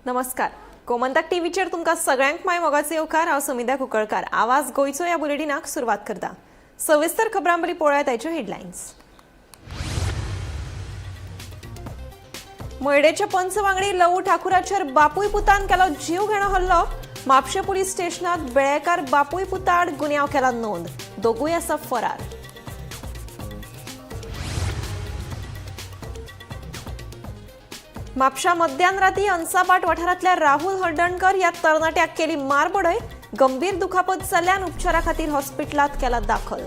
नमस्कार, गोमंतक टीव्हीचेर तुमकां सगळ्यांक माय मोगाचो येवकार. हांव समिधा कुंकळकार. आवाज गोंयचो ह्या बुलेटिनाक सुरवात करता. सविस्तर खबरां पयलीं पळोवया ताच्यो हेडलायन्स. मयडेचे पंच वांगडी लवू ठाकूराचेर बापूय पुतान केलो जीव घेणो हल्लो. म्हापशें पुलीस स्टेशनात बेळेकार बापूय पुताआड गुन्यांव केला नोंद. दोगूय आसा फरार. म्हापशा मध्यान राती अंसापाट वाठारांतल्या राहुल हळदणकर ह्या तरणाट्याक केली मारबडय. गंभीर दुखापत जाल्ल्यान उपचारा खातीर हॉस्पिटलांत केला दाखल.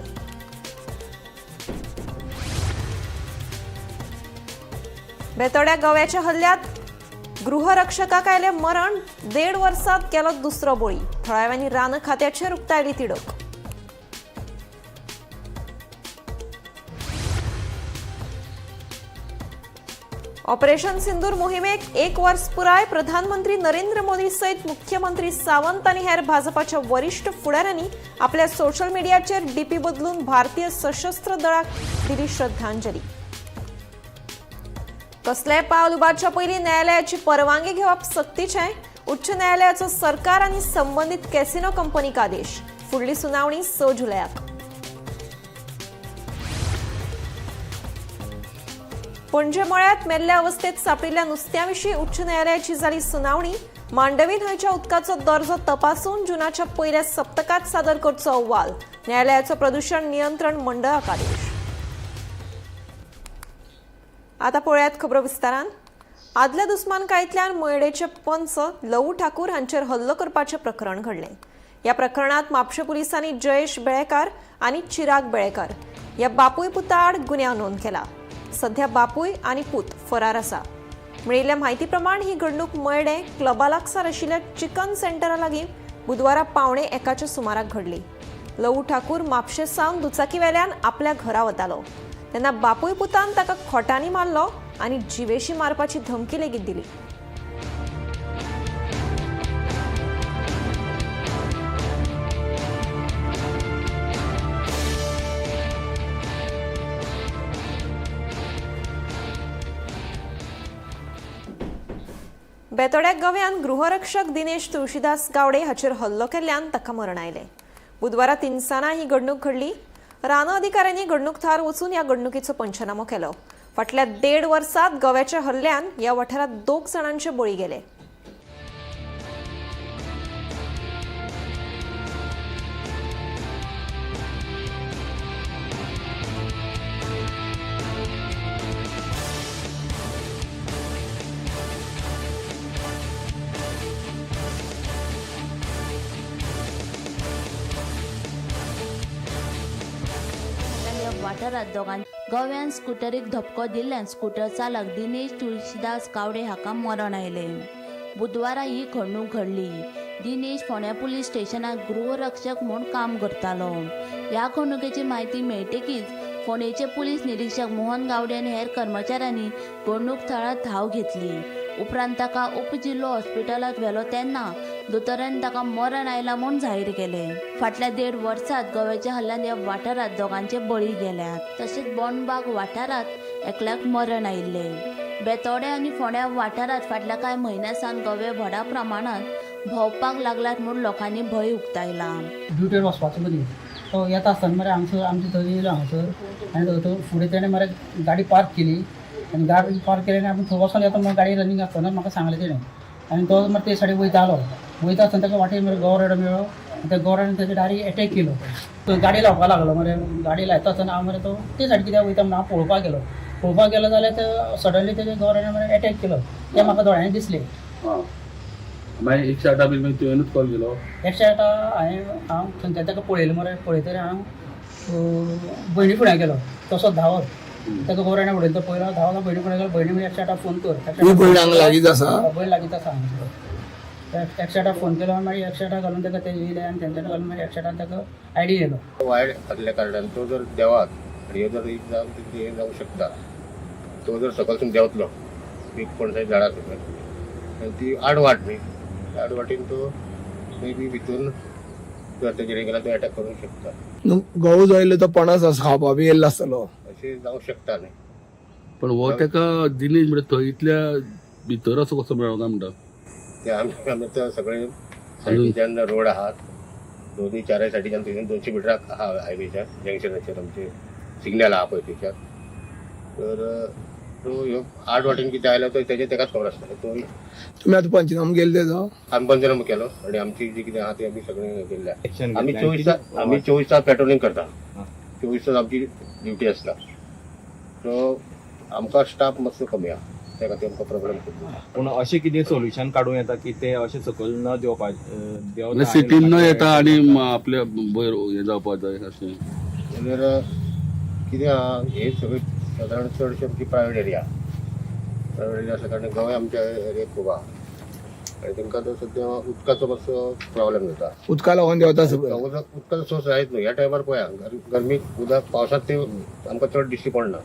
बेतोड्या गव्याच्या हल्ल्यात गृहरक्षकाक आयलें मरण. 1.5 वर्सात गेलो दुसरो बळी. थळाव्यांनी रान खात्याचेर उक्तायली तिडक. ऑपरेशन सिंदूर मोहिमेक 1 वर्स पुराय. प्रधानमंत्री नरेंद्र मोदी सयत मुख्यमंत्री सावंत आनी हेर भाजपाच्या वरिश्ठ फुडाऱ्यांनी आपल्या सोशल मिडियाचेर डीपी बदलून भारतीय सशस्त्र दळाक दिली श्रद्धांजली. कसलेंय पावल उबारच्या पयलीं न्यायालयाची परवानगी घेवप सक्तीचें. उच्च न्यायालयाचो सरकार आनी संबंदीत कॅसिनो कंपनीक आदेश. फुडली सुनावणी 6 जुलयाक. पणजे मळ्यात मेल्ल्या अवस्थेत सापडिल्ल्या नुस्त्याविशीं उच्च न्यायालयाची जाली सुनावणी. मांडवी न्हंयच्या उदकाचो दर्जो तपासून जुनाच्या पयल्या सप्तकात सादर करचो अहवाल. न्यायालयाचो प्रदूषण नियंत्रण मंडळाक आदेश. आता पळयात खबरो विस्तारान. आदल्या दुस्मानकायेंतल्यान मयडेचे पंच लवू ठाकूर हांचेर हल्लो करपाचें प्रकरण घडलें. ह्या प्रकरणात म्हापशें पुलिसांनी जयेश बेळेकार आनी चिराग बेळेकार ह्या बापूय पुता आड गुन्यांव नोंद केला. सध्या बापूय आनी पूत फरार आसा. मेळिल्ल्या म्हायती प्रमाण ही घडणूक मयडे क्लबा लागसार आशिल्ल्या चिकन सेंटरा लागीं बुधवारा 12:45च्या सुमाराक घडली. लवू ठाकूर म्हापशें सावन दुचाकी वेल्यान आपल्या घरा वतालो तेन्ना बापूय पुतान ताका खोटांनी मारलो आनी जिवेशी मारपाची धमकी लेगीत दिली. बेतोड्या गव्यान गृहरक्षक दिनेश तुळशीदास गावडे हाचेर हल्लो केल्ल्यान ताका मरण आयलें. बुधवारा तिनसाना ही घडणूक घडली. रान अधिकाऱ्यांनी घडणूक थळार वचून ह्या घडणुकीचो पंचनामो केलो. फाटल्या 1.5 वर्सात गव्याच्या हल्ल्यान ह्या वाठारांत 2 जाणांचे बळी गेले. वाठारात दोगां गोव्यान स्कुटरीक धपको दिल्ल्यान स्कुटर चालक दिनेश तुळशीदास गावडे हाका मरण आयलें. बुधवारा ही घडणूक घडली. दिनेश फोंड्या पुलीस स्टेशनात गृहरक्षक म्हूण काम करतालो. ह्या घडणुकेची म्हायती मेळटकीच फोंडेचे पुलीस निरीक्षक मोहन गावडे आनी हेर कर्मचाऱ्यांनी घडणूक थळार धांव घेतली. उपरांत ताका उपजिल्लो हॉस्पिटलांत व्हेलो तेन्ना दोतोरान ताका मरण आयलां म्हूण जाहीर केलें. फाटल्या 1.5 वर्सात गव्याच्या हल्ल्यान ह्या वाठारांत दोगांचे बळी गेल्यात. तशेंच बोंडबाग वाठारांत एकल्याक मरण आयिल्लें. बेतोडे आनी फोंड्या वाठारांत फाटल्या कांय म्हयन्यां सावन गवे व्हडा प्रमाणांत भोंवपाक लागल्यात म्हूण लोकांनी भंय उक्तायला. ड्युटेर वचपाचो मदीं तो येता आसतना मरे हांगसर आमचे थंय येयलो हांगसर आनी थंय फुडें तेणें मरे गाडी पार्क केली आनी गाडी पार्क केली आनी आपूण थंय वचोन येता म्हणून गाडी रनींग आसतना म्हाका सांगलें तेणें. आनी तो मरे ते सायडीक वयतालो. वयता आसतना ताका वाटेर मरे गवो मेळ्ळो आनी त्या गोरड्यान तेजे डायरेक्ट एटॅक केलो. तो गाडी लावपाक लागलो मरे. गाडी लायता आसतना हांव मरे तो ते सायडीक कित्याक वयता म्हणून हांव पळोवपाक गेलो. पळोवपाक गेलो जाल्यार ते सडनली तेजे गोरड्यान मरे एटॅक केलो. तें म्हाका दोळ्यांनी दिसलें. मागीर 108 बीन मागीर तुवेंनूच कॉल केलो? 108 हांवें हांव थंयच्यान ताका पळयलें मरे. पळयतरी हांव भयणी फुड्यां गेलो. तसो धांवत ताका गोरड्यान उडयलो तो पयलो धांवत भयणी फुड्यां गेलो. भयणी म्हणजे 108 फोन कर. ही भयण हांगा लागींच आसा? भयण लागींच आसा हांगसर. 108 फोन केलो आनी मागीर 108 घालून ताका ते येयले आनी तेंच्यांनी घालून मागीर 108 ताका आयडी येयलो. वायट आसल्या कारणान तो जर देवात आनी हे जर एक जावन हे जावंक शकता. तो जर सकलसून देंवतलो एक पणसाच्या झाडा सकयल आनी ती आडवाट न्ही, त्या आडवाटेन तो मे बी भितून जर तेजेर गेल्यार तो एटॅक करूंक शकता. गवो जो आयलो तो पणस खावपा बी येयल्लो आसतलो. अशें जावंक शकता न्ही. पण हो ताका दिनेश म्हणजे थंय इतल्या भितर असो कसो मेळ्ळो काय म्हणटा? ते आमी आमी आतां सगळे सायडीच्यान रोड आहात, दोनूय चारय सायडीच्यान थंयच्यान 200 मिटराक आहा हायवेच्या जंक्शनाचेर आमचे सिग्नल आहा पळय थंयच्यान. तर तो ह्यो आड वाटेन कितें आयलो तर तेजें तेकाच खबर आसतलें. तो तुमी आतां पंचनामो केले तेजो? आमी पंचनामो केलो आनी आमची जी कितें आहा ती आमी सगळी हें केल्ली आहा. एक्शन आमी घेतलें. 24 तास, आमी 24 तास पेट्रोलिंग करता. 24 तास आमची ड्युटी आसता. सो आमकां स्टाफ मातसो कमी आहा, त्या खातीर आमकां प्रॉब्लेम खूब जाता. पूण अशें कितें सोल्युशन काडूं येता की ते अशें सकयल न देंवपा देंवता सिटीन न येता आनी आपल्या वयर हें जावपाक जाय अशें. जाल्यार कितें आहा, हे सगळे सादारण चडशे आमची प्रायवेट एरिया, प्रायवेट एरिया आसल्या कारणान गोंय आमच्या एरियेक खूब आहा आनी तांकां आतां सद्या उदकाचो मातसो प्रॉब्लेम जाता. उदका लागून देंवता सकयल. उदकाचो सोर्स जायत न्हू ह्या टायमार. पळया गरमीक उदक पावसांत ते आमकां चड दिश्टी पडना,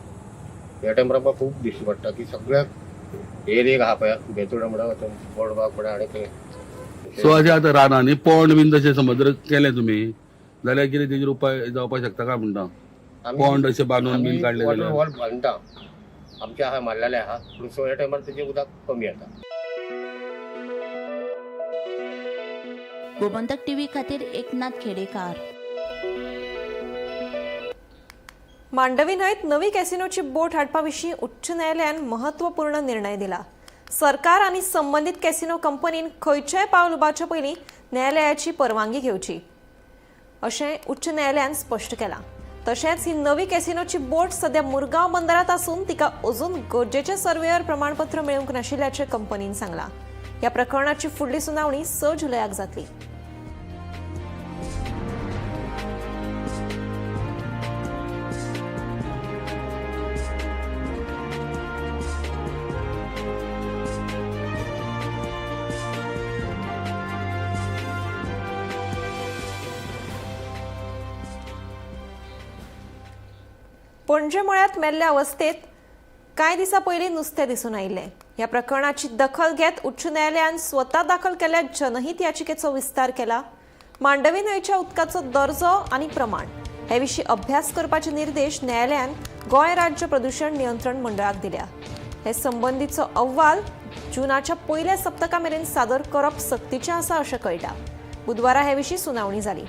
ह्या टायमार आमकां खूब दिश्टी पडटा की सगळ्याक एरियेक आहा पळया, बेतोडा म्हणा, बोडबाग म्हणा आनी खंय. सो अशें आतां रानांनी पोंड बीन तशें समज जर केलें तुमी जाल्यार कितें तेजेर उपाय जावपाक शकता काय म्हणटा? पोंड अशें बांदून बीन काडलें वॉटर जाल्यार वॉल बांदता आमचे आहा, मारलेले आहा, पूण सो ह्या टायमार तेजें उदक कमी येता. गोमंतक टीव्ही खातीर एकनाथ खेडेकार. मांडवी न्हंयत नवी कॅसिनोची बोट हाडपा विशीं उच्च न्यायालयान महत्वपूर्ण निर्णय दिला. सरकार आनी संबंदीत कॅसिनो कंपनीन खंयचेय पावल उबारचे पयलीं न्यायालयाची परवानगी घेवची अशें उच्च न्यायालयान स्पश्ट केलां. तशेंच ही नवी कॅसिनोची बोट सध्या मुरगांव बंदरांत आसून तिका अजून गरजेचें सर्वेयर प्रमाणपत्र मेळूंक नाशिल्ल्याचें कंपनीन सांगलां. ह्या प्रकरणाची फुडली सुनावणी 6 जुलयाक जातली. पणजे मळ्यांत मेल्ल्या अवस्थेत कांय दिसां पयलीं नुस्तें दिसून आयिल्लें. ह्या प्रकरणाची दखल घेत उच्च न्यायालयान स्वता दाखल केल्ल्या जनहीत याचिकेचो विस्तार केला. मांडवी न्हंयच्या उदकाचो दर्जो आनी प्रमाण हे विशीं अभ्यास करपाचे निर्देश न्यायालयान गोंय राज्य प्रदूशण नियंत्रण मंडळाक दिल्या. हे संबंदीचो अहवाल जुनाच्या पयल्या सप्तका मेरेन सादर करप सक्तीचें आसा अशें कळटा. बुधवारा हे विशीं सुनावणी जाली.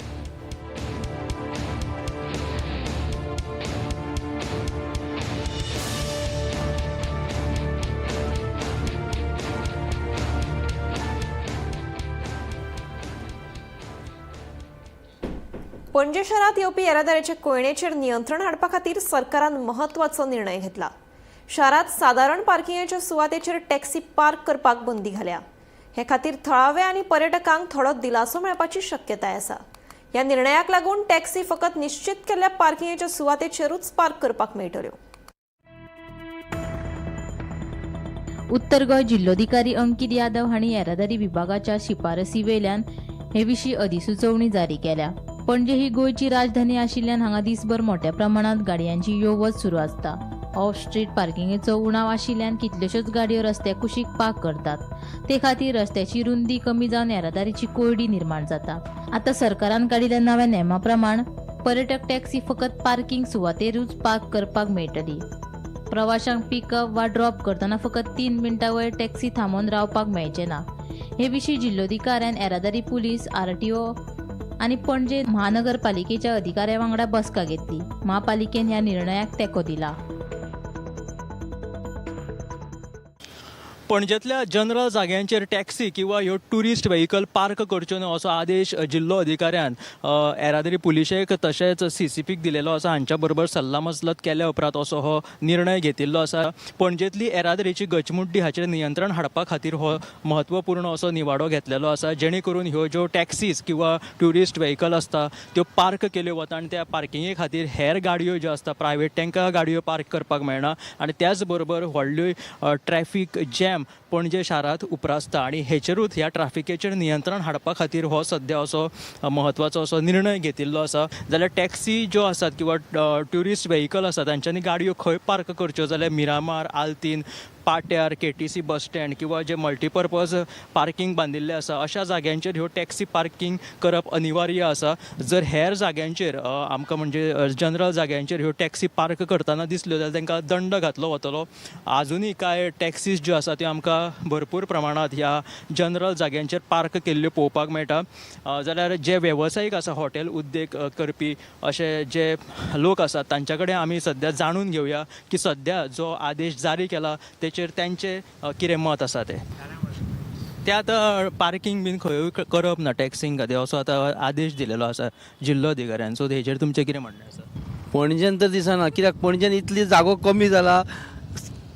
पणजे शहरात येवपी येरादारीचे कोंयडेचेर नियंत्रण हाडपा खातीर सरकारान महत्वाचो निर्णय घेतला. शारांत सादारण पार्किंगेच्या सुवातेचेर टॅक्सी पार्क करपाक बंदी घाल्या. हे खातीर थळावे आनी पर्यटकांक थोडो दिलासो मेळपाची शक्यताय आसा. ह्या निर्णयाक लागून टॅक्सी फकत निश्चित केल्ल्या पार्किंगेच्या सुवातेचेरूच पार्क करपाक मेळटल्यो. उत्तर गोंय जिल्लोधिकारी अंकित यादव हांणी येरादारी विभागाच्या शिफारसी वेल्यान हे विशीं अधिसुचोवणी जारी केल्या. पणजे ही गोंयची राजधानी आशिल्ल्यान हांगा दिसभर मोठ्या प्रमाणात गाडयांची यो वच सुरू आसता. ऑफ स्ट्रीट पार्किंगेचो उणाव आशिल्ल्यान कितल्योश्योच गाडयो रस्त्या कुशीक पार्क करतात. ते खातीर रस्त्याची रुंदी कमी जावन येरादारीची कोंयडी निर्माण जाता. आतां सरकारान काडिल्ल्या नव्या नेमा प्रमाण पर्यटक टॅक्सी फकत पार्किंग सुवातेरूच पार्क करपाक मेळटली. प्रवाशांक पिकअप वा ड्रॉप करतना फकत 3 मिनटां वयर टॅक्सी थांबोवन रावपाक मेळचें ना. हे विशीं जिल्लोधिकाऱ्यान येरादारी पुलीस, आरटीओ आनी पणजे महानगरपालिकेच्या अधिकाऱ्यां वांगडा बसका घेतली. महापालिकेन ह्या निर्णयाक तेंको दिला. पणजेंतल्या जनरल जाग्यांचेर टॅक्सी किंवा ह्यो ट्युरिस्ट व्हेकल पार्क करच्यो न्हय असो आदेश जिल्लो अधिकाऱ्यान येरादारी पुलिशेक तशेंच सीसीपीक दिलेलो आसा. हांच्या बरोबर सल्लामसलत केल्या उपरांत असो हो निर्णय घेतिल्लो आसा. पणजेंतली येरादारीची गचमुड्डी हाचेर नियंत्रण हाडपा खातीर हो म्हत्वपूर्ण असो निवाडो घेतलेलो आसा, जेणे करून ह्यो ज्यो टॅक्सीज किंवा ट्युरिस्ट व्हेकल आसता त्यो पार्क केल्यो वता आनी त्या पार्किंगे खातीर हेर गाडयो ज्यो आसता प्रायवेट तांकां गाडयो पार्क करपाक मेळना आनी त्याच बरोबर व्हडल्यो ट्रॅफीक जॅम पणजे शारांत उप्रासता आनी हेचेरूच ह्या ट्राफिकेचेर नियंत्रण हाडपा खातीर हो सद्या असो म्हत्वाचो असो निर्णय घेतिल्लो आसा. जाल्यार टॅक्सी ज्यो आसात किंवा ट्युरिस्ट व्हेकल आसा तांच्यांनी गाडयो खंय पार्क करच्यो जाल्यार मिरामार, आल्तीन, पाट्यार केटीसी बस स्टँड किंवा जे मल्टीपर्पज पार्किंग बांदिल्लें आसा अशा जाग्यांचेर ह्यो टॅक्सी पार्किंग करप अनिवार्य आसा. जर हेर जाग्यांचेर आमकां म्हणजे जनरल जाग्यांचेर ह्यो टॅक्सी पार्क करतना दिसल्यो जाल्यार तांकां दंड घातलो वतलो. आजुनूय कांय टॅक्सीज ज्यो आसा त्यो आमकां भरपूर प्रमाणांत ह्या जनरल जाग्यांचेर पार्क केल्ल्यो पळोवपाक मेळटा. जाल्यार जे वेवसायीक आसा, हॉटेल उद्देग करपी अशे जे लोक आसात तांच्या कडेन आमी सद्या जाणून घेवया की सद्या जो आदेश जारी केला तेचेर तांचें कितें मत आसा तें. ते आतां पार्किंग बीन खंयूय करप ना टॅक्सींक खातीर असो आतां आदेश दिलेलो आसा जिल्लो अधिकाऱ्यान. सो हेचेर तुमचें कितें म्हणणें आसा? पणजेन तर दिसना, कित्याक पणजेन इतली जागो कमी जाला,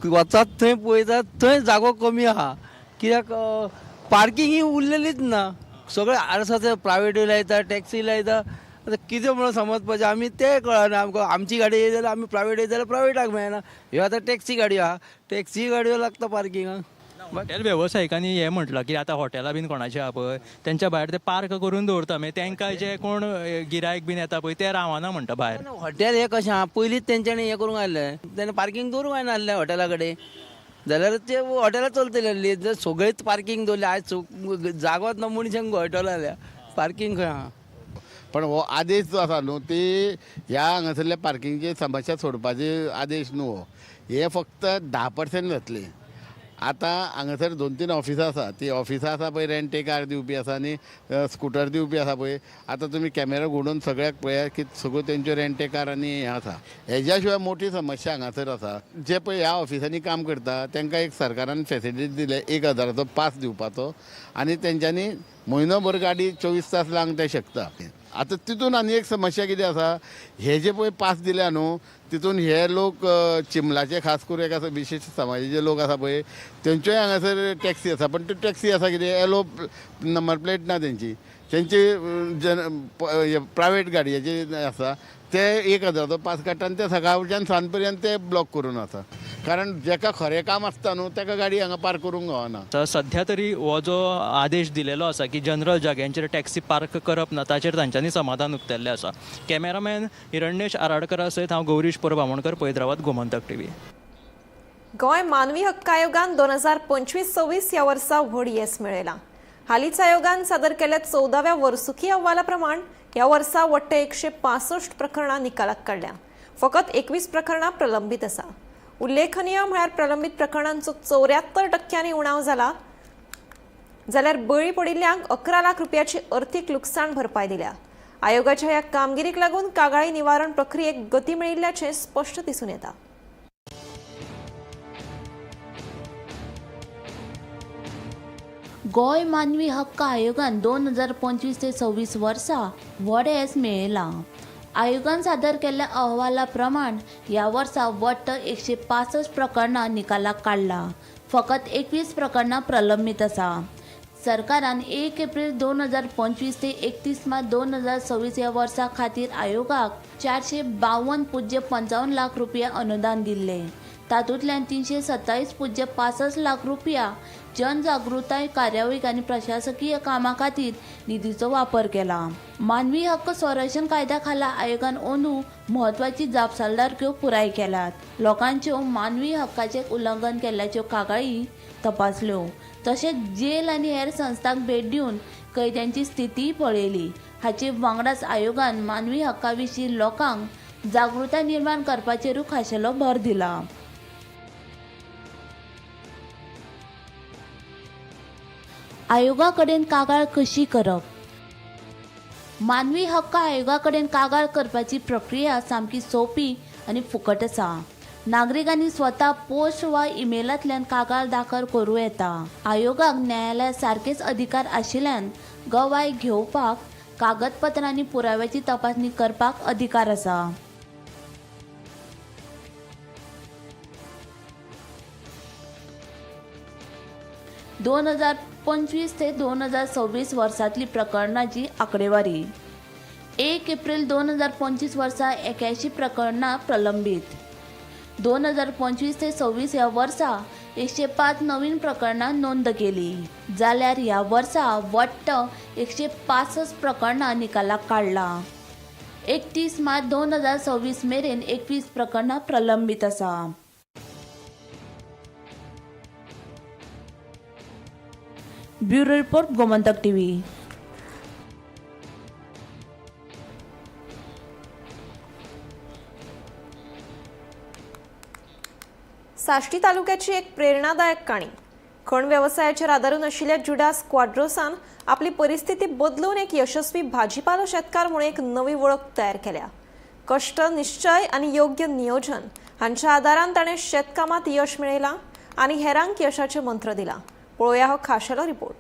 वचात थंय पळयतात थंय जागो कमी आहा. कित्याक पार्किंग ही उरलेलीच ना, सगळे आसा ते प्रायवेटूय लायता, टॅक्सी लायता. आतां कितें म्हणून समजपाचें आमी तें कळना आमकां. आमची गाडी येयली जाल्यार आमी प्रायवेट येयली जाल्यार प्रायवेटाक मेळना. ह्यो आतां टॅक्सी गाडयो आहा, टॅक्सी गाडयो लागता पार्किंगाक. हॉटेल वेवसायिकांनी हें म्हटलां की आतां हॉटेलां बीन कोणाचीं आहा पळय तेंच्या भायर ते पार्क करून दवरता, मागीर तेंकां जे कोण गिरायक बीन येता पळय ते रावना म्हणटा भायर. हॉटेल हें कशें आहा, पयलींच तेंच्यांनी हें करूंक आसलें, तेणें पार्किंग दवरूंक जायना आसलें हॉटेला कडेन, जाल्यार ते हॉटेलां चलतलें आसलीं. जर सगळीच पार्किंग दवरली आयज जागोच ना मनशांक घोळटलो जाल्यार पार्किंग खंय आहा. पण हो आदेश जो आसा न्हू ती ह्या हांगासरल्या पार्किंगची समस्या सोडपाची आदेश न्हू हो, हे फक्त 10% जातली. आतां हांगासर 2-3 ऑफिसां आसा, ती ऑफिसां आसा पळय रेंट ए कार दिवपी आसा आनी स्कुटर दिवपी आसा पळय. आतां तुमी कॅमेरा घुंवडोवन सगळ्याक पळयात की सगळ्यो तेंच्यो रेंट ए कार आनी हें आसा. हेज्या शिवाय मोठी समस्या हांगासर आसा, जे पळय ह्या ऑफिसांनी काम करता तांकां एक सरकारान फेसिलिटी दिल्या 1000चो पास दिवपाचो आनी तेंच्यांनी म्हयनोभर गाडी 24 तास लावंक ते शकता. आतां तितून आनी एक समस्या कितें आसा, हे जे पळय पास दिल्या न्हू तितून हे लोक चिमलाचे खास करून एक आसा विशेश समाजाचे लोक आसा पळय तेंच्योय हांगासर टॅक्सी आसा, पण त्यो टॅक्सी आसा कितें येलो नंबर प्लेट ना तेंची, तेंची जन प्रायवेट गाडयेची आसा. ते 1000चो पास काडटा आनी ते सकाळच्यान सांज पर्यंत ते ब्लॉक करून आसा, कारण जेका खरें काम आसता न्हू ताका गाडी हांगा पार्क करूंक गावना. तर सध्या तरी हो जो आदेश दिलेलो आसा की जनरल जाग्यांचेर टॅक्सी पार्क करप ना ताचेर तांच्यांनी समाधान उक्तायल्लें आसा. कॅमेरामॅन हिरण्येश आराडकरा सयत हांव गौरीश परब आमोणकर, पळयत रावात गोमंतक टीव्ही. गोंय मानवी हक्क आयोगान 2025-26 ह्या वर्सा व्हड येस मेळयलां. हालींच आयोगान सादर केल्ल्या 14व्या वर्सुकी अहवाला प्रमाण ह्या वर्सा वट्ट 165 प्रकरणां निकालाक काडल्या. फकत 21 प्रकरणां प्रलंबीत आसा. उल्लेखनीय म्हळ्यार प्रलंबीत प्रकरणांचो 74% उणाव जाला, जाल्यार बळी पडिल्ल्यांक 11 लाख रुपयाची अर्थीक लुकसाण भरपाय दिल्या. आयोगाच्या ह्या कामगिरीक लागून कागाळी निवारण प्रक्रियेक गती मेळिल्ल्याचें स्पश्ट दिसून येता. गोंय मानवी हक्क आयोगान 2025 ते 26 वर्सा व्हड येस मेळयलां. आयोगान सादर केल्ल्या अहवाला प्रमाण ह्या वर्सा वट्ट 165 प्रकरणां निकालाक काडलां. फकत 21 प्रकरणां प्रलंबीत आसा. सरकारान 1 एप्रील 2025 ते 31 मार्च 2026 ह्या वर्सा खातीर आयोगाक 452.55 लाख रुपया अनुदान दिल्लें. तातूंतल्यान 327.65 लाख रुपया जनजागृताय कार्यावळीक आनी प्रशासकीय कामां खातीर निधीचो वापर केला. मानवी हक्क संरक्षण कायद्या खाला आयोगान अंदू म्हत्वाची जापसालदारक्यो पुराय केल्यात. लोकांच्यो मानवी हक्काचें उल्लंघन केल्ल्याच्यो कागाळी तपासल्यो, तशेंच जेल आनी हेर संस्थांक भेट दिवन कैद्यांची स्थितीय पळयली. हाचे वांगडाच आयोगान मानवी हक्का विशीं लोकांक जागृताय निर्माण करपाचेरूय खाशेलो भर दिला. आयोगा कडेन कागाळ कशी करप? मानवी हक्क आयोगा कडेन कागाळ करपाची प्रक्रिया सामकी सोंपी आनी फुकट आसा. नागरिकांनी स्वता पोस्ट वा ईमेलांतल्यान कागाळ दाखल करूं येता. आयोगाक न्यायालया सारकेच अधिकार आशिल्ल्यान गवाय घेवपाक, कागदपत्रां आनी पुराव्याची तपासणी करपाक अधिकार आसा. 2025 ते 2026 वर्सांतली प्रकरणाची आंकडेवारी. 1 एप्रील 2025 वर्सा 81 प्रकरणां प्रलंबीत. 2025 ते 26 ह्या वर्सा 105 नवीन प्रकरणां नोंद केली, जाल्यार ह्या वर्सा वट्ट 165 प्रकरणां निकालाक काडलां. 31 मार्च 2026 मेरेन 21 प्रकरणां प्रलंबीत आसा. Bureau report, Gomantak TV. Sashti तालुक्याची एक प्रेरणादायक काणी. खण व्यवसायाचेर आदारून आशिल्ल्या जुडास क्वाड्रोसान आपली परिस्थिती बदलून एक यशस्वी भाजीपालो शेतकार म्हणून एक नवी वळख तयार केल्या. कश्ट, निश्चय आनी योग्य नियोजन हांच्या आदारान ताणें शेतकामात यश मेळयलां आनी हेरांक यशाचे मंत्र दिला. पळोवया हो खाशेलो रिपोर्ट.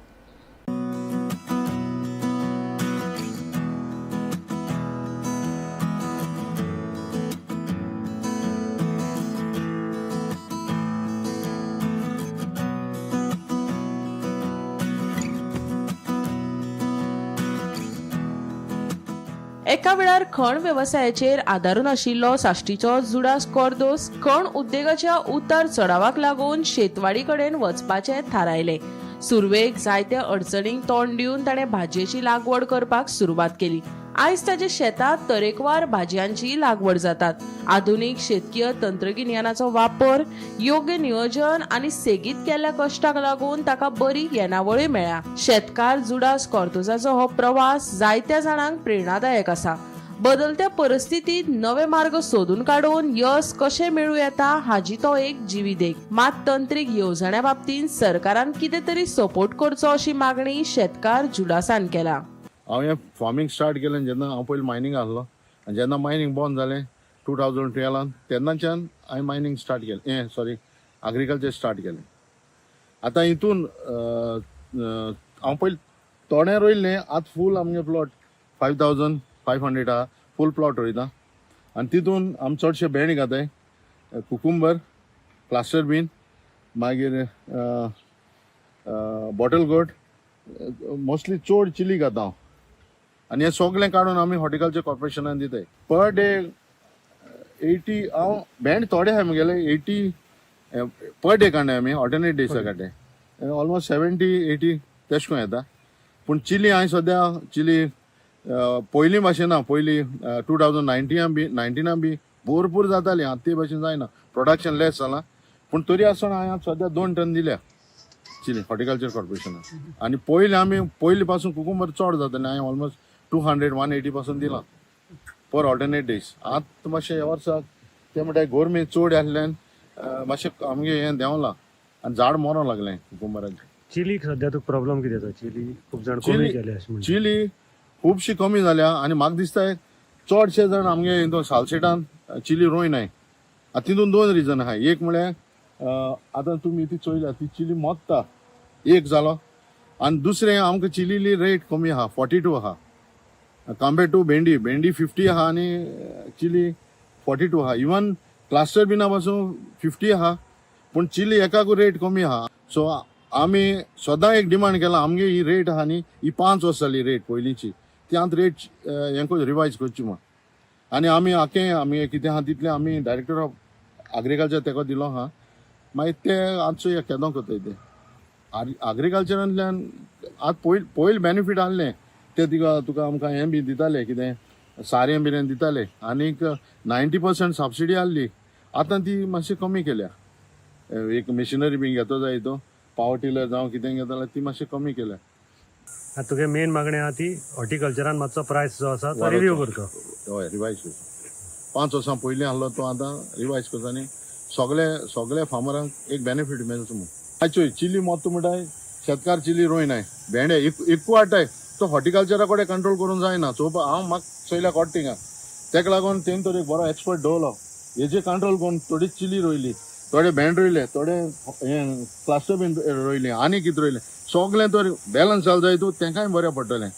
एका वेळार खण वेवसायाचेर आदारून आशिल्लो साश्टीचो जुडास कॉर्दोस खण उद्देगाच्या उतार चढावाक लागून शेतवाडी कडेन वचपाचें थारायलें. सुरवेक जायत्या अडचणींक तोंड दिवन ताणें भाजयेची लागवड करपाक सुरवात केली. आयज ताच्या शेतांत तरेकवार भाजयांची लागवड जातात. आधुनीक शेतकीय तंत्रगिन्यानाचो वापर, योग्य नियोजन आनी सेगीत केल्ल्या कश्टाक लागून ताका बरी येणावळय मेळ्ळ्या. शेतकार जुडास कॉर्दोसाचो हो प्रवास जायत्या जाणांक प्रेरणादायक आसा. बदलत्या परिस्थितीत नवे मार्ग सोदून काडून यश कशें मेळूं येता हाजी तो एक जिवी देख. मात तंत्रीक येवजण्या बाबतींत सरकारान कितें तरी सपोर्ट करचो अशी मागणी शेतकार जुडासान केला. हांव हें फार्मींग स्टार्ट केलें जेन्ना हांव पयलीं मायनींग आसलो आनी जेन्ना मायनींग बंद जालें 2012 तेन्नाच्यान हांवें मायनींग स्टार्ट केलें, हें सॉरी एग्रीकल्चर स्टार्ट केलें. आतां हितून हांव पयलीं तोणें रोयल्लें, आतां फूल आमगे प्लॉट 5500 आहा, फूल प्लॉट रोयता आनी तितून आमी चडशे भेंडे घाताय, कुकुंबर, क्लास्टर बीन, मागीर बॉटल गोट, मोस्टली चड चिली घाता हांव. आनी हें सगळें काडून आमी हॉर्टिकल्चर कॉर्पोरेशनान दिताय. पर डे 80 हांव भेंड थोडे आहा म्हगेले 80 पर डे काडनाय आमी, ऑल्टरनेट डेसा काडटाय, ऑलमोस्ट 70-80 तेश कोन येता. पूण चिली हांवें सद्या चिली पयलीं भाशेन ना, पयलीं 2019 बी 19 बी भरपूर जाताली, आतां ते भाशेन जायना, प्रोडक्शन लेस जालां. पूण तरी आसतना हांवें आतां सद्या 2 टन दिल्या चिली हॉर्टिकल्चर कॉर्पोरेशनान. आनी पयलीं आमी पयलीं पासून कुकुंबर चड जातालें, हांवें ऑलमोस्ट 200-180 पासून दिलां पर ऑल्टरनेट डेज. आतां मातशें ह्या वर्साक तें म्हणटा गोरमी चड आसल्यान मातशें आमगे हें देंवलां आनी झाड मरोंक लागलें कुकुंबराचें. चिलीक सद्या तुका प्रॉब्लम कितें जाता? चिली खूब जाण कमी केल्या अशें म्हणटा. चिली खुबशी कमी जाल्या आनी म्हाका दिसता चडशे जाण आमगे हितून सालसेटान चिली रोयनाय. आतां तितून 2 रिजन आहा. एक म्हळ्यार आतां तुमी ती चोयल्या ती चिली मोत्ता एक जालो, आनी दुसरें आमकां चिलीली रेट कमी आहा, 42 आहा कंपेर टू भेंडी. भेंडी 50 आहा आनी चिली 42 आहा. इवन क्लास्टर बिना पासून 50 आहा, पूण चिली एकाकू रेट कमी आहा. सो आमी सदां एक डिमांड केला, आमगे ही रेट आहा न्ही ही 5 वर्सां जाली रेट पयलींची, ती आतां रेट हें रिवायज करची म्हण. आनी आमी आखे आमी कितें आहा तितलें आमी डायरेक्टर ऑफ एग्रीकल्चर तेका दिलो आहा, मागीर ते आतां चोया केदो करताय ते. एग्रीकल्चरांतल्यान आतां पयलीं बेनिफीट आहलें ते तिका तुका आमकां हें बी दिताले, कितें सारें बिरें दिताले आनीक 90% सबसिडी आहली. आतां ती मातशी कमी केल्या, एक मशिनरी बी घेतो जाय तो पावर टिलर जावं कितें घेता जाल्यार ती मातशी कमी केल्या. आतां तुगे मेन मागणी आहा ती हॉर्टिकल्चरान मातसो प्रायस जो आसा तो रिव्यू करचो. हय, रिवायज करचो. 5 वर्सां पयलीं आहलो तो आतां रिवायज करचो आनी सगळे सगळे फार्मरांक एक बेनिफीट मेळचो म्हूण. आयज चोय चिली मोत्त म्हणटाय शेतकार चिली रोयनाय, भेंडे एकू हाडटाय, तो हॉर्टिकल्चरा कडेन कंट्रोल करूंक जायना. चोवपा हांव म्हाका चोयल्या कोट्टा थिंगा, तेका लागून तेणी तर एक बरो एक्सपर्ट दवरलो, हेजे कंट्रोल करून थोडी चिली रोयली, थोडे भेंड रोयले, थोडे हें क्लास्टर बीन रोयले आनी कितें रोयलें, सगळें तर बॅलन्स जालें जाय तूं तेंकांय बरें पडटलें.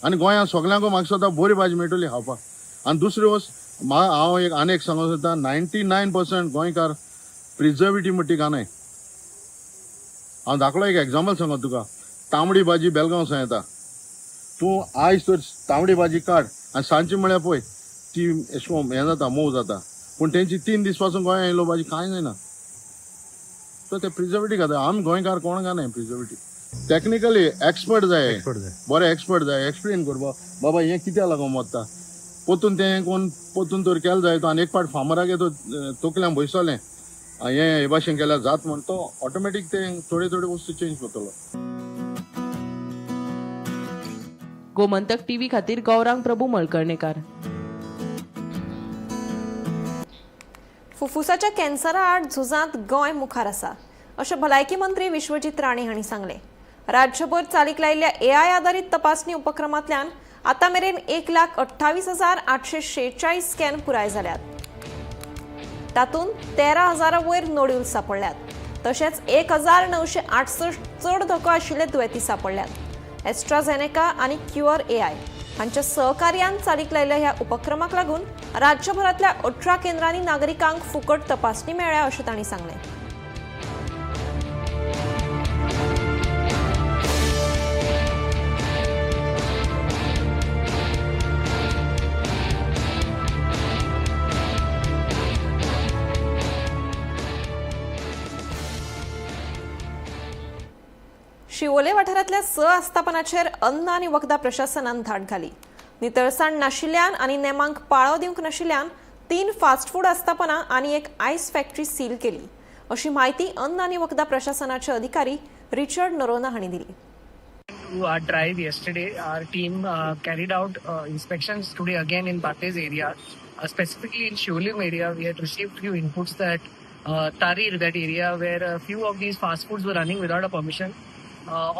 आनी गोंयांत सगल्यांकूय म्हाका दिसता बरी भाजी मेळटली खावपाक. आनी दुसरी वस्त हांव एक आनी एक सांगूंक सोदता, 99% गोंयकार प्रिजर्वेटीव म्हणटा ती घालनाय. हांव धाकलो एक एग्जाम्पल सांगो तुका, तांबडी भाजी बेलगांव सावन येता, तूं आयज तर तांबडी भाजी काड आनी सांजची म्हळ्यार पळय ती अशें करून हें जाता, मोव जाता, पूण तेंची 3 दीस पासून गोंयांत येयलो भाजी कांय जायना. सो ते प्रिजर्वेटीव घालता. आमी गोंयकार कोण घालनाय प्रिजर्वेटीव. टॅक्निकली एक्सपर्ट जाय, बरे एक्सपर्ट जाय, एक्सप्लेन करपाक बाबा हें कित्याक लागून मोत्ता, पोतून तें कोण पोतून तर केलें जाय तो. आनी एक पाट फार्मराक तो तकल्यान बसतलें हें हे भाशेन केल्यार जात म्हण, तो ऑटोमॅटीक तें थोडे थोडे वस्तू चेंज करतलो. गोमंतक टीव्ही खातीर गौरांग प्रभू मळकर्णेकार. फुफ्फुसाच्या कॅन्सरा आड झुजांत गोंय मुखार आसा अशें भलायकी मंत्री विश्वजीत राणे हांणी सांगलें. राज्यभर चालीक लायिल्ल्या एआय आदारीत तपासणी उपक्रमांतल्यान आतां मेरेन 1,28,846 स्कॅन पुराय जाल्यात. तातूंत 13,000 वयर नोड्यूल सांपडल्यात. तशेंच 1,968 चड धोको आशिल्ले दुयेंती सांपडल्यात. एस्ट्राझेनेका आनी क्युअर एआय हांच्या सहकार्यान चालीक लायिल्ल्या ह्या उपक्रमाक लागून राज्यभरांतल्या 18 केंद्रांनी नागरिकांक फुकट तपासणी मेळ्ळ्या अशें तांणी सांगलें. शिवोले वाठारांतल्या 6 आस्थापनाचेर अन्न आनी वखदां प्रशासनान धाड घाली. नितळसाण नाशिल्ल्यान आनी नेमांक पाळो दिवंक नाशिल्ल्यान 3 फास्ट फूड आस्थापनां आनी एक आयस फॅक्टरी सील केली अशी म्हायती अन्न आनी वखदां प्रशासनाचे अधिकारी रिचर्ड नरोना हांणी दिली. Our drive yesterday, our team carried out inspections today again in Bardez area, specifically in Siolim area. We had received few inputs that Tarir, that area where a few of these fast foods were running without a permission.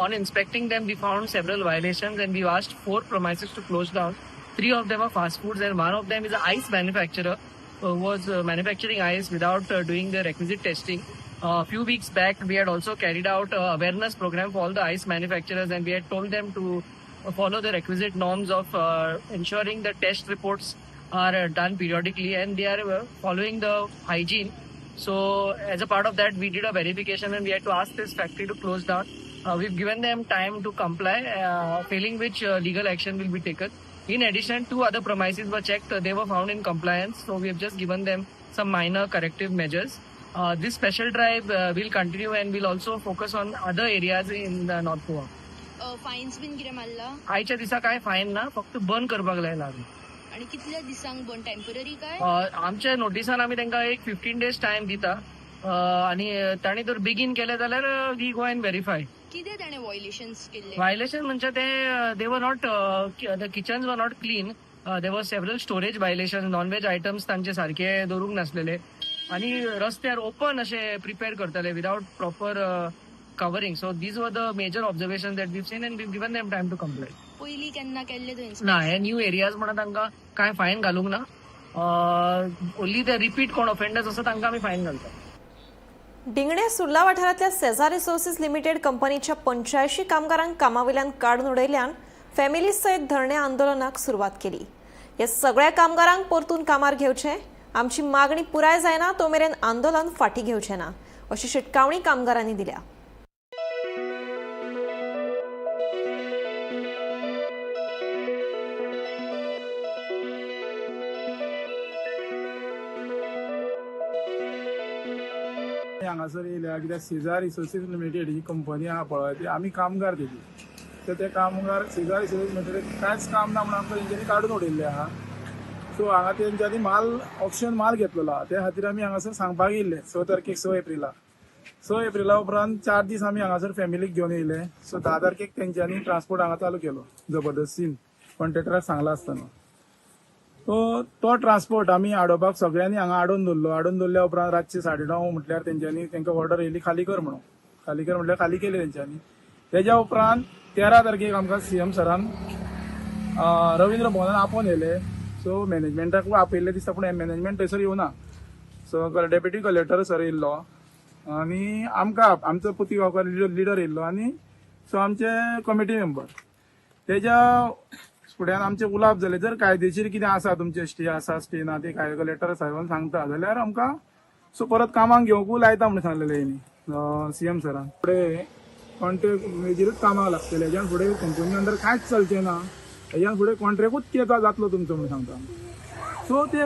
On inspecting them, we found several violations and we asked 4 premises to close down. 3 of them are fast foods and 1 of them is an ice manufacturer who was manufacturing ice without doing the requisite testing. A few weeks back, we had also carried out an awareness program for all the ice manufacturers and we had told them to follow the requisite norms of ensuring the test reports are done periodically and they are following the hygiene. So as a part of that, we did a verification and we had to ask this factory to close down. We've given them time to comply, failing which legal action will be taken. In addition, 2 other premises were checked. They were found in compliance, so we have just given them some minor corrective measures. This special drive will continue and will also focus on other areas in the North Goa. Fines bin कितें मारला? आयच्या दिसा काय fine ना, फक्त बंद करपाक लायला आमी. आनी कितल्या दिसांक बंद, टेम्पररी काय? आमच्या नोटिसान आमी तांकां एक 15 days time दिता आनी तांणी जर बेगीन केलें जाल्यार we go and verify. कितें ताणें व्हायलेशन्स केल्ले? व्हायलेशन म्हणजे ते they were not, the kitchens were not clean. There were several storage violation. Non veg items तांचे सारके दवरूंक नासलेले आनी रस्त्यार ओपन अशे प्रिपेर करताले without proper covering. So these were the major observation that we've seen and we've given them time to comply. पयलीं केन्ना केल्ले थंय? ना, हे न्यू एरियाज म्हणून तांकां कांय फायन घालूंक ना. ओन्ली the repeat कोण ऑफेंडर्स आसा तांकां आमी फायन घालता. डिंगणे सुर्ला वाठारांतल्या सेझा रिसोर्सीस लिमिटेड कंपनीच्या 85 कामगारांक कामावयल्यान काडून उडयल्यान फॅमिली सयत धरणे आंदोलनाक सुरवात केली. ह्या सगळ्या कामगारांक परतून कामार घेवचे, आमची मागणी पुराय जायना तो मेरेन आंदोलन फाटीं घेवचें ना अशी शिटकावणी कामगारांनी दिल्या. हांगासर येयल्या कित्याक सेझा रिसोर्सीस लिमिटेड ही कंपनी आहा पळय, ती आमी कामगार तेजी. तर ते कामगार सेझा रिसोर्सीस लिमिटेड कांयच काम ना म्हणून आमकां तेंच्यांनी काडून उडयल्लें आहा. सो हांगा तेंच्यांनी माल ऑक्शन माल घेतलेलो आहा, त्या खातीर आमी हांगासर सांगपाक येयल्ले 6 तारखेक 6 एप्रिला. 6 एप्रिला उपरांत 4 दीस आमी हांगासर फॅमिलीक घेवन येयले. सो 10 तारखेक तेंच्यांनी ट्रान्सपोर्ट हांगा चालू केलो जबरदस्तीन, कॉन्ट्रॅक्टराक सांगला आसतना. तो ट्रान्सपोर्ट आमी आडोवपाक सगळ्यांनी हांगा आडोवन दवरलो. आडोवन दवरल्या उपरांत रातचे 9:30 म्हटल्यार तेंच्यांनी तांकां ऑर्डर येयली खाली कर म्हणून. खाली कर म्हटल्यार खाली केली तेंच्यांनी. तेज्या उपरांत 13 तारखेक आमकां सीएम सरान रवींद्र भवनान आपोवन येयले. सो मॅनेजमेंटाक आपयल्ले दिसता, पूण मॅनेजमेंट थंयसर येवना. सो डेप्युटी कलेक्टर सर येयल्लो आनी आमकां आमचो पुती गांवकार लिडर येयल्लो आनी सो आमचे कमिटी मेंबर. तेज्या फुड्यान आमचे उलोवप जालें, जर कायदेशीर कितें आसा तुमचे स्टे आसा स्टे ना ते काय कलेक्टर साहेबान सांगता जाल्यार आमकां सो परत कामाक घेवंकूय लायता म्हणून सांगलेलें हेणी सीएम सरान. फुडें कॉन्ट्रॅक्ट वेजीरूच कामाक लागतलें, हेज्यान फुडें कंपनी अंडर कांयच चलचें ना, हेज्यान फुडें कॉन्ट्रॅक्टूच कितें जातलो तुमचो म्हणून सांगता. सो ते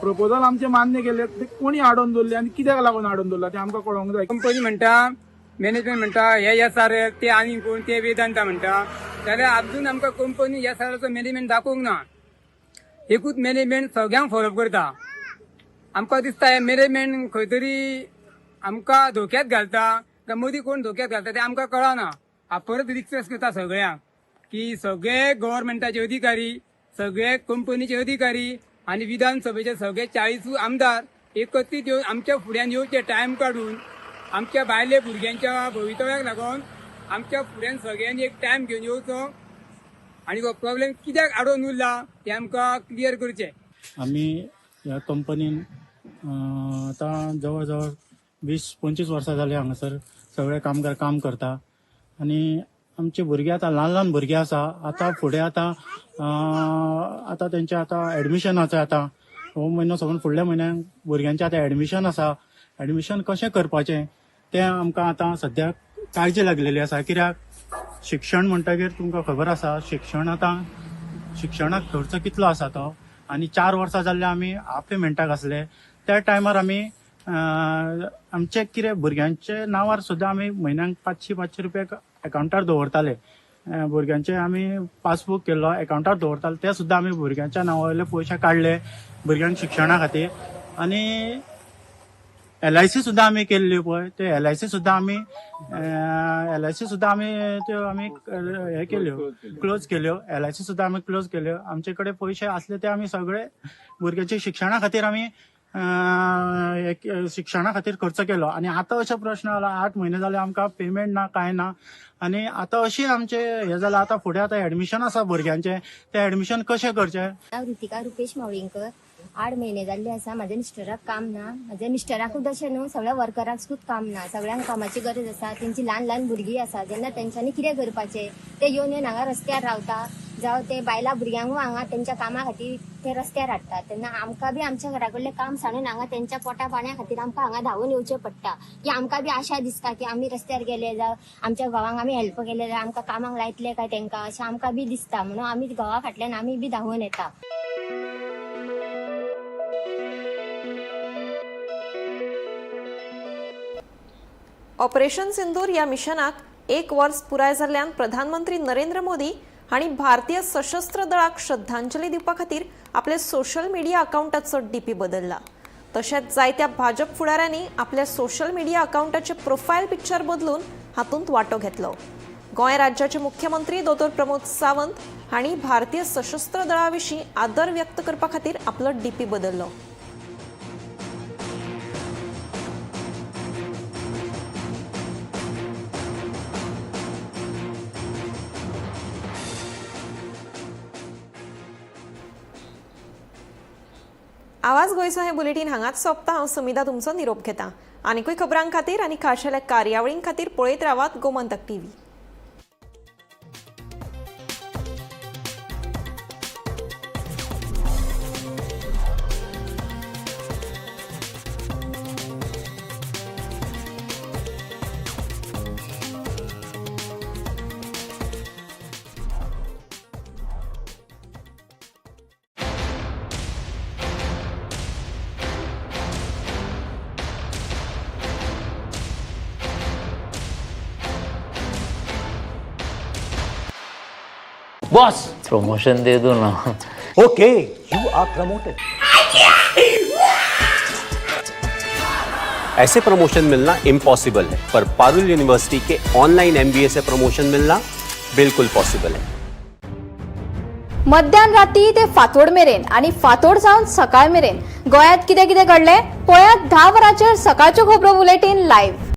प्रपोजल आमचें मान्य केलें, ते कोणी आडोवन दवरलें आनी कित्याक लागून आडोवन दवरलां तें आमकां कळोंक जाय. कंपनी म्हणटा, मॅनेजमेंट म्हणटा हे एस आर एल, ते आनी कोण ते वेदांता म्हणटा, जाल्यार अजून आमकां कंपनी एस आर एलचो मॅनेजमेंट दाखोवंक ना. एकूच मॅनेजमेंट सगळ्यांक फॉलोअप करता. आमकां दिसता हे मॅनेजमेंट खंय तरी आमकां धोक्यात घालता काय मदीं कोण धोक्यात घालता तें आमकां कळना. हांव परत रिक्वेस्ट करता सगळ्यांक की सगळे गव्हर्मेंटाचे अधिकारी, सगळे कंपनीचे अधिकारी आनी विधानसभेचे सगळे 40 आमदार एकत्रीत येवन आमच्या फुड्यान येवचे, टायम काडून आमच्या बायले भुरग्यांच्या भवितव्याक लागून आमच्या फुड्यान सगळ्यांनी एक टायम घेवन येवचो आनी हो प्रॉब्लेम कित्याक आडोवन उरला ते आमकां क्लियर करचें. आमी ह्या कंपनीन आतां जवळ जवळ 20-25 वर्सां जाली हांगासर सगळे कामगार काम करता आनी आमचे भुरगे आतां ल्हान ल्हान भुरगे आसा. आतां फुडें आतां आतां तेंचे आतां एडमिशन आसा. आतां हो म्हयनो सोडून फुडल्या म्हयन्याक भुरग्यांचें आतां एडमिशन आसा. एडमिशन कशें करपाचें तें आमकां आतां सद्याक काळजी लागलेली आसा. कित्याक शिक्षण म्हणटगीर तुमकां खबर आसा, शिक्षण आतां शिक्षणाक खर्च कितलो आसा तो. आनी 4 वर्सां जाल्ले आमी हाफ पेमेंटाक आसले त्या टायमार आमी आमचे कितें भुरग्यांचे नांवार सुद्दां आमी म्हयन्याक 500-500 रुपया एकावंटार दवरताले. भुरग्यांचे आमी पासबूक केल्लो एकावंटार दवरताले, ते सुद्दां आमी भुरग्यांच्या नांवा वयले पयशे काडले भुरग्यांक शिक्षणा खातीर. आनी LIC सुद्दां आमी केल्ली पळय, ते LIC सुद्दां आमी LIC सुद्दां आमी त्यो आमी हे केल्यो, क्लोज केल्यो. LIC सुद्दां आमी क्लोज केल्यो. आमचे कडेन पयशे आसले ते आमी सगळे भुरग्यांच्या शिक्षणा खातीर आमी शिक्षणा खातीर खर्च केलो. आनी आतां अशो प्रश्न जाला, 8 म्हयने जाले आमकां पेमेंट ना, कांय ना. आनी आतां अशी आमचे हे जाला. आतां फुडें आतां एडमिशन आसा भुरग्यांचें, तें एडमिशन कशें करचें? हांव ऋतिका रुपेश मावळींकर. 8 म्हयने जाल्ले आसा म्हाज्या मिस्टराक काम ना. म्हाज्या मिस्टराकूच अशें न्हू, सगळ्या वर्करांकूच काम ना. सगळ्यांक कामाची गरज आसा. तेंची ल्हान ल्हान भुरगीं आसा. जेन्ना तेंच्यांनी कितें करपाचें, ते येवन येवन हांगा रस्त्यार रावता. जावं ते बायलां भुरग्यांकूय हांगा तेंच्या कामा खातीर ते रस्त्यार हाडटा. तेन्ना आमकां बी आमच्या घरा कडलें काम सांडून हांगा तेंच्या पोटा पाण्या खातीर आमकां हांगा धांवून येवचें पडटा. की आमकां बी आशा दिसता की आमी रस्त्यार गेले जावं आमच्या घोवांक आमी हेल्प केले जाल्यार आमकां कामाक लायतले काय तेंकां, अशें आमकां बी दिसता. म्हणून आमी घोवा फाटल्यान आमी बी धांवून येता. ऑपरेशन सिंदूर ह्या मिशनाक 1 वर्स पुराय जाल्ल्यान प्रधानमंत्री नरेंद्र मोदी हांणी भारतीय सशस्त्र दळाक श्रद्धांजली दिवपा खातीर आपले सोशल मिडिया अकावंटाचो डीपी बदलला. तशेंच जायत्या भाजप फुडाऱ्यांनी आपल्या सोशल मिडिया अकावंटाचे प्रोफायल पिक्चर बदलून हातूंत वांटो घेतलो. गोंय राज्याचे मुख्यमंत्री दोतोर प्रमोद सावंत हांणी भारतीय सशस्त्र दळा विशीं आदर व्यक्त करपा खातीर आपलो डीपी बदललो. आवाज गोंयचो हें बुलेटीन हांगाच सोंपता. हांव सुमिधा तुमचो निरोप घेता. आनीकूय खबरां खातीर आनी खाशेल्या कार्यावळीं खातीर पळयत रावात गोमंतक टीव्ही. बॉस, प्रमोशन दे दो ना. Okay, you are promoted. ऐसे प्रमोशन मिलना इम्पॉसिबल है, पर पारुल यूनिवर्सिटी के ऑनलाइन एमबीए से प्रमोशन मिलना बिल्कुल पॉसिबल है. मध्यान राती ते फांतोड मेरेन आनी फांतोड जावन सकाळ मेरेन गोंयांत कितें कितें घडलें पळयात 10 वरांचेर सकाळच्यो खबरो बुलेटीन लायव्ह.